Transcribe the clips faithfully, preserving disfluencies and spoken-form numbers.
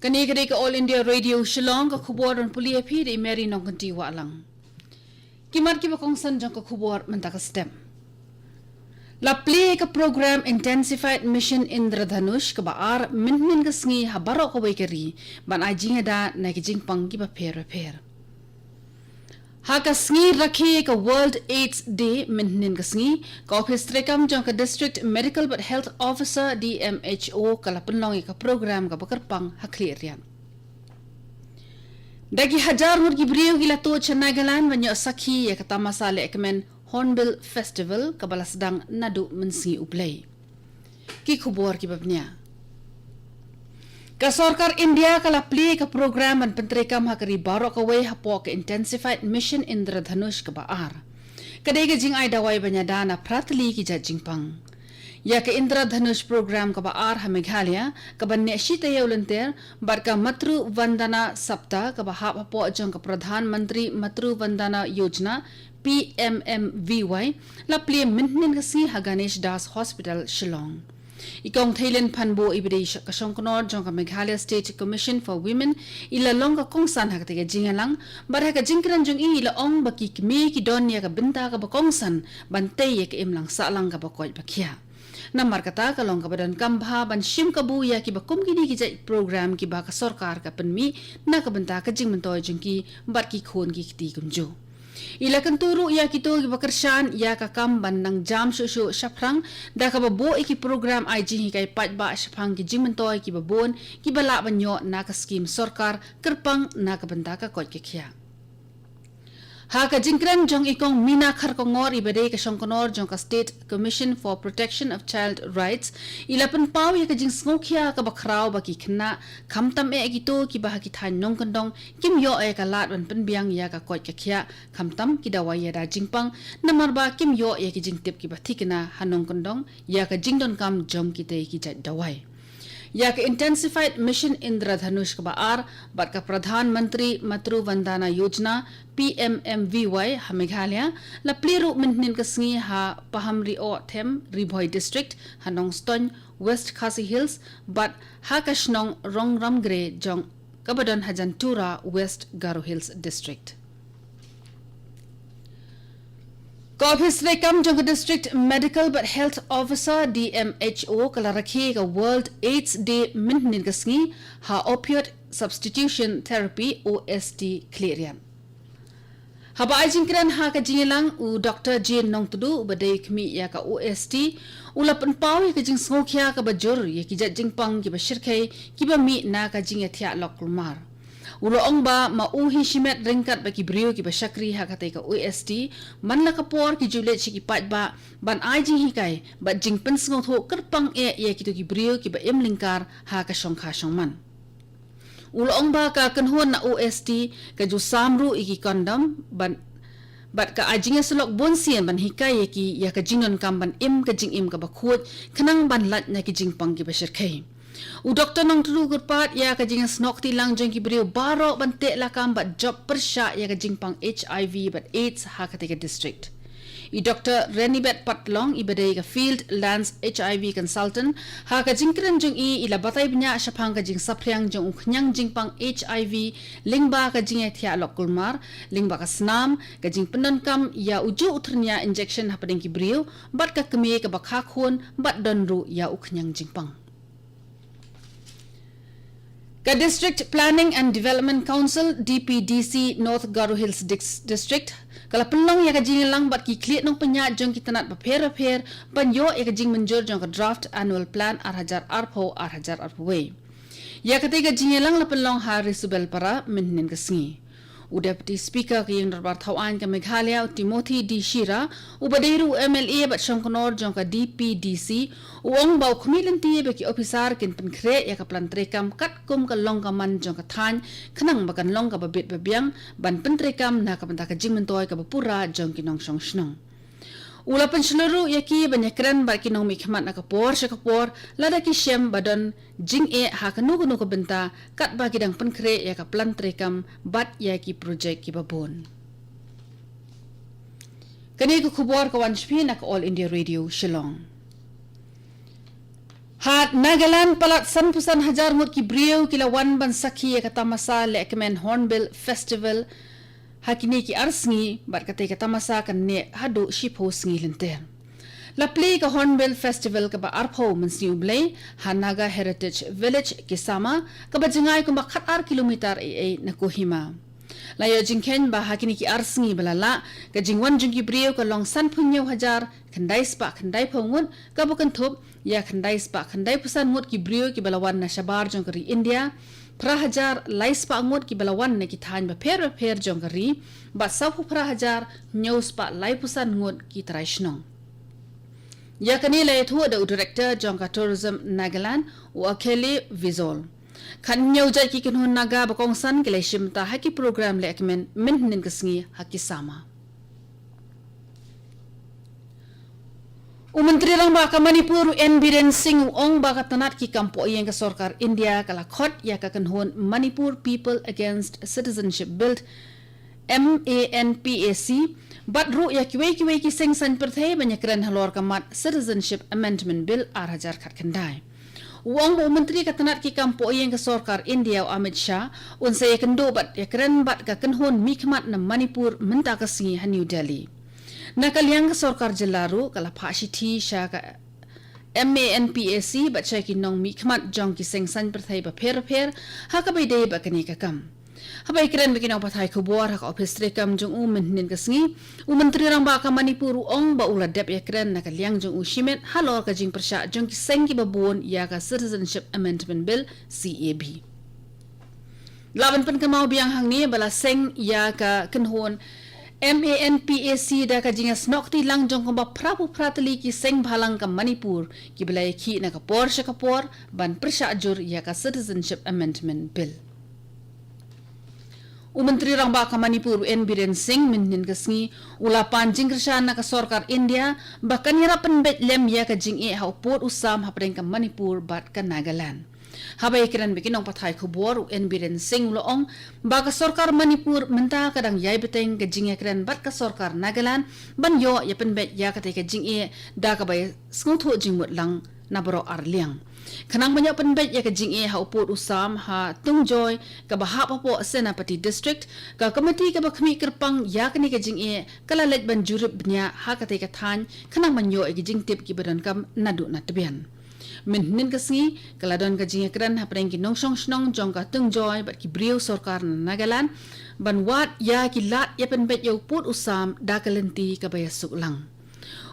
Kane ka dei ka All India Radio Shillong, ka khubor ban pule ïa phi da i Mary Nongkynti Wahlang. Ki mat kiba kongsan jong ka khubor mynta ka step. La plie ka program Intensified Mission Indradhanush kaba ar mynhynnin ka sngi ha baroh kawei ka ri, ban ai jingïada na ki jingpang kiba pher bapher. Ha ka sngi rakhe ka World AIDS Day mynhynnin ka sngi, ka ophis treikam jong ka District Medical bad Health Officer, D M H O, ka la pynlong ïa ka program kaba kyrpang ha Khliehriat. Da ki hajar ngut ki briew ki la tuid sha Nagaland ban ïoh sakhi ïa ka tamasa lehkmen Hornbill Festival kaba la sdang naduh mynsngi U Blei. Ki khubor kiba bniah. Ka sorkar India ka la plie ka program ban pyntreikam ha ka ri baroh kawei hapoh ka Intensified Mission Indradhanush kaba ar. Ka dei ka jingai dawai ban ïada na phra tylli ki jait jingpang. Ïa ka Indradhanush program kaba ar ha Meghalaya, kaba neh shi taïew lynter, bad ka Matru Vandana Sapta kaba hap hapoh jong ka Pradhan Mantri Matru Vandana Yojana, P M M V Y, la plie mynhynnin ka sngi ha Ganesh Das Hospital, Shillong. I Kong Theilin Phanbo iba dei ka shongknor jong ka Meghalaya State Commission for Women, i la long ka kongsan ha katei ka jingïalang, bad ha ka jingkren jong i, i la ong ba ki kmie ki don ïa ka bynta kaba kongsan ban tei ïa ka imlang sahlang kaba koit ba khiah. Namar kata ka long kaba donkam bha ban shim kabu ïa kiba kum kine ki jait program kiba ka sorkar ka pynmih na ka bynta ka jingmyntoi jong ki bad ki khun ki kti kumjuh. I la kyntu ruh ïa kito kiba kyrshan ïa ka kam ban nang jam shuh shuh shaphrang, da kaba buh ïa ki program ai jinghikai paidbah shaphang ki jingmyntoi kiba bun kiba lah ban ïoh na ka skim sorkar kyrpang na ka bynta ka koit ka khiah. Ha ka jingkren jong i Kong Meena Kharkongor iba dei ka shongknor jong ka State Commission for Protection of Child Rights, i la pynpaw ïa ka jingsngewkhia kaba khraw ba ki khynnah, khamtam eh kito kiba ha ki thaiñ nongkyndong, kim ïoh ïa ka lad ban pynbiang ïa ka koit ka khiah, khamtam ki dawai ïada jingpang, namar ba kim ïoh ïa ki jingtip kiba thikna ha nongkyndong ïa ka jingdonkam jong kitei ki jait dawai. Ïa ka Intensified Mission Indradhanush kaba ar bad ka Pradhan Mantri Matru Vandana Yojana, P M M V Y, ha Meghalaya, la plie ruh mynhynnin ka sngi ha Pahamrioh Them, Ri Bhoi District, ha Nongstoiñ, West Khasi Hills, bad ha ka shnong Rongram Gre jong kaba don hajan Tura, West Garo Hills District. Ka ophis treikam jong ka District Medical bad Health Officer, D M H O, ka la rakhe ka World AIDS Day mynhynnin ka sngi ha Opioid Substitution Therapy, O S T, Khliehriat. Haba ai jingkren ha ka jingïalang, u Doktor Jane Nongtdu, uba dei khmih ïa ka O S T, u la pynpaw ïa ka jingsngewkhia kaba jur ïa ki jait jingpang kiba shyrkhei kiba mih na ka jingïathiah lok kulmar. U la ong ba ma u hi shimet ryngkat bad ki briew kiba shakri ha katei ka O S T, man la ka por ki ju leit sha ki paidbah ban ai jinghikai bad jingpynsngewthuh kyrpang eh ïa kito ki briew kiba im lyngkar ha ka shongkha shongman. U la ong ba ka kynhun na O S T ka ju sam ruh ïa ki condom ban, bad ka ai jingïasyllok bun sien ban hikai ïa ki ïa ka jingdonkam ban im ka jingim kaba khuid, khnang ban lait na ki jingpang kiba shyrkhei. U Doktor Nongtdu u kyrpad ïa ka jingïasnoh kti lang jong ki briew baroh ban teh lakam bad jop pyrshah ïa ka jingpang H I V bad AIDS ha katei ka district. I Doktor Renibet Patlong, iba dei ka Field Lance H I V Consultant, ha ka jingkren jong i, i la batai bniah shaphang ka jingsaphriang jong u khñiang jingpang H I V lyngba ka jingïathiah lok kulmar, lyngba ka snam, ka jingpyndonkam ïa ujuh u thyrnia injection hapdeng ki briew, bad ka kmie kaba kha khun, bad don ruh ïa u khñiang jingpang. Ka District Planning and Development Council, D P D C, North Garo Hills Dis-, District, ka la pynlong ïa ka jingïalang bad ki khlieh nongpynïaid jong ki tnat bapher bapher ban ïoh ïa ka jingmynjur jong ka Draft Annual Plan ar hajar arphew, ar hajar arphew wei. Ïa katei ka jingïalang la pynlong ha Risubelpara mynhynnin ka sngi. U Deputy Speaker ka Ïing Dorbar Thawaiñ ka Meghalaya, u Timothy D Shira, uba dei ruh u M L A bad shongknor jong ka D P D C, u ong ba u khmih lynti ba ki ophisar kin pynkhreh ïa ka plan treikam katkum ka long ka man jong ka thaiñ, khnang ba kan long kaba bit ba biang ban pyntreikam na ka bynta ka jingmyntoi kaba pura jong ki nongshong shnong. U la pynshlur ruh ïa ki ban ïakren bad ki nongmihkhmat na ka por sha ka por, lada ki shem ba don jingeh ha kano kano ka bynta, katba ki dang pynkhreh ïa ka plan treikam bad ïa ki projek kiba bun. Kane ka khubor ka wan sha phi na ka All India Radio Shillong. Ha Nagaland palat sanphew san hajar ngut ki briew ki la wan ban sakhi ïa ka tamasa lehkmen Hornbill Festival ha kine ki ar sngi, bad katei ka tamasa kan neh haduh shiphew sngi lynter. La plie ka Hornbill Festival kaba arphew mynsngi U Blei ha Naga Heritage Village Kisama, kaba jngai kumba khatar kilometer ei ei na Kohima. La ïoh jingkheiñ ba ha kine ki ar sngi ba la lah, ka jingwan jong ki briew ka long sanphew hynñiew hajar khyndai spah khyndaiphew ngut, kaba kynthup ïa khyndai spah khyndaiphew san ngut ki briew kiba la wan na shabar jong ka ri India, phra hajar lai spah ngut kiba la wan na ki thaiñ bapher bapher jong ka ri, bad sawphew phra hajar hynñiew spah laiphew san ngut ki trai shnong. Ïa kane la ïathuh da u Director jong ka Tourism Nagaland, u Akheli Vizol. Khathynñiew jait ki kynhun Naga ba kongsan ki la shim bynta ha ki program lehkmen mynhynnin ka sngi ha Kisama. U Myntri Rangbah ka Manipur, u N Biren Singh, u ong ba ka tnat ki kam pohïing ka sorkar India ka la khot ïa ka kynhun Manipur People Against Citizenship Bill, M A N P A C, bad ruh ïa kiwei kiwei ki seng saiñ pyrthei ban ïakren halor ka mat Citizenship Amendment Bill ar hajar khatkhyndai. U ong ba u Myntri ka tnat ki kam pohïing ka sorkar India, u Amit Shah, un sa ïakynduh bad ïakren bad ka kynhun mihkhmat na Manipur mynta ka sngi ha New Delhi. Na ka liang ka sorkar jylla ruh ka la phah shithi sha ka M A N P A C bad sha ki nongmihkhmat jong ki seng saiñ pyrthei bapher bapher ha kaba ïadei bad kane ka kam. Haba ïakren bad ki nongpathai khubor ha ka ophis treikam jong u mynhynnin ka sngi, u Myntri Rangbah ka Manipur u ong ba u la dep ïakren na ka liang jong u shimet halor ka jingpyrshah jong ki seng kiba bun ïa ka Citizenship Amendment Bill, C A B. Lah ban pynkynmaw biang hangne ba la seng ïa ka kynhun M A N P A C da ka jingïasnoh kti lang jong kumba phraphew phra tylli ki seng bhalang ka Manipur, kiba la ïakhih na ka por sha ka por ban pyrshah jur ïa ka Citizenship Amendment Bill. U Myntri Rangbah ka Manipur, u N Biren Singh, mynhynnin ka sngi u la pan jingkyrshan na ka sorkar India ba kan ïarap pynbeit lem ïa ka jingeh ha u pud u sam hapdeng ka Manipur bad ka Nagaland. Haba ïakren bad ki nongpathai khubor, u N Biren Singh u la ong ba ka sorkar Manipur mynta ka dang ïai bteng ka jingïakren bad ka sorkar Nagaland ban ïoh ïa pynbeit ïa katei ka jingeh da kaba ïa sngewthuh jingmut lang na baroh ar liang. Khnang ban ïoh pynbeit ïa ka jingeh ha u pud u sam ha Tungjoy kaba hap hapoh Senapati District, ka komiti kaba khmih kyrpang ïa kane ka jingeh ka la leit ban jurip bniah ha katei ka thaiñ khnang ban ïoh ïa ki jingtip kiba donkam naduh na tbian. Mynhynnin ka sngi ka la don ka jingïakren hapdeng ki nongshong shnong jong ka Tungjoy bad ki briew sorkar na Nagaland ban wad ïa ki lad ïa pynbeit ïa u pud u sam da ka lynti kaba ïasuk lang.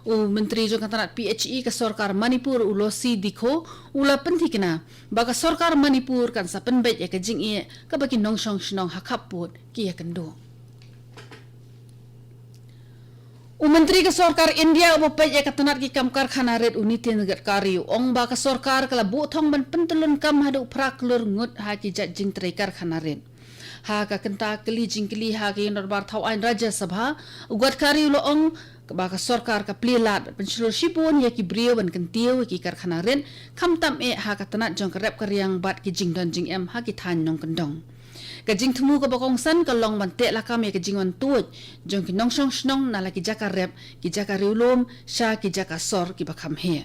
U Myntri jong ka tnat P H E ka sorkar Manipur, u Lucy Dikho, u la pynthikna ba ka sorkar Manipur kan sa pynbeit ïa ka jingeh kaba ki nongshong shnong ha khappud ki ïakynduh. U Myntri ka sorkar India uba peit ïa ka tnat ki kam karkhana rit, u Nitin Gadkari, u ong ba ka sorkar ka la buh thong ban pyntyllun kam haduh phra klur ngut ha ki jait jingtrei karkhana rit. Ha ka kynta kylli jingkylli ha ka ïing dorbar thaw aiñ Rajya Sabha, u Gadkari u la ong ba ka sorkar ka plie lad ban pynshlur shibun ïa ki briew ban kyntiew ïa ki karkhana rit, khamtam eh ha ka tnat jong ka rep ka riang bad ki jingdon jingem ha ki thaiñ nongkyndong. Ka jingthmu kaba kongsan ka long ban teh lakam ïa ka jingwan tuid jong ki nongshong shnong na la ki jaka rep, ki jaka riewlum, sha ki jaka sor kiba kham heh.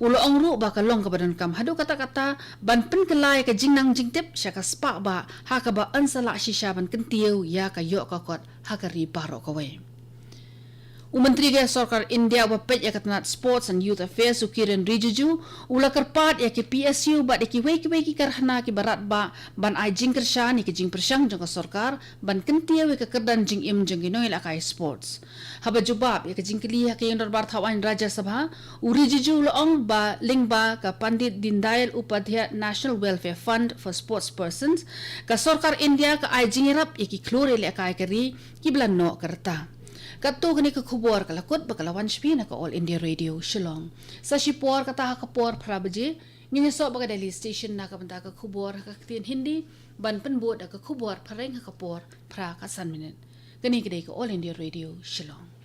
U la ong ruh ba ka long kaba donkam haduh katta katta ban pynkylla ïa ka jingnang jingtip sha ka spah bah ha kaba yn sa lah shisha ban kyntiew ïa ka ïoh ka kot ha ka ri baroh kawei. U Myntri ka sorkar India uba peit ïa ka tnat Sports and Youth Affairs, u Kiren Rijiju, u la kyrpad ïa ki P S U bad ïa kiwei kiwei ki karkhana kiba radbah ban ai jingkyrshan ïa ki jingpyrshang jong ka sorkar ban kyntiew ïa ka kyrdan jingim jong ki nongïalehkai sports. Haba jubab ïa ka jingkylli ha ka ïing dorbar thaw aiñ Rajya Sabha, u Rijiju u la ong ba lyngba ka Pandit Deendayal Upadhyaya National Welfare Fund for Sports Persons, ka sorkar India ka ai jingïarap ïa ki khlur ïalehkai ka ri kiba la noh ka rta. Katto kane ka khubor ka la kut bad ka la wan sha phi na ka All India Radio Shillong. Sa shipor kata ha ka por phra baje ngin ïasoh bad ka Delhi Station na ka bynta ka khubor ha ka ktien Hindi, ban pynbud da ka khubor phareng ha ka por phra ka san minit. Kane ka dei ka All India Radio Shillong.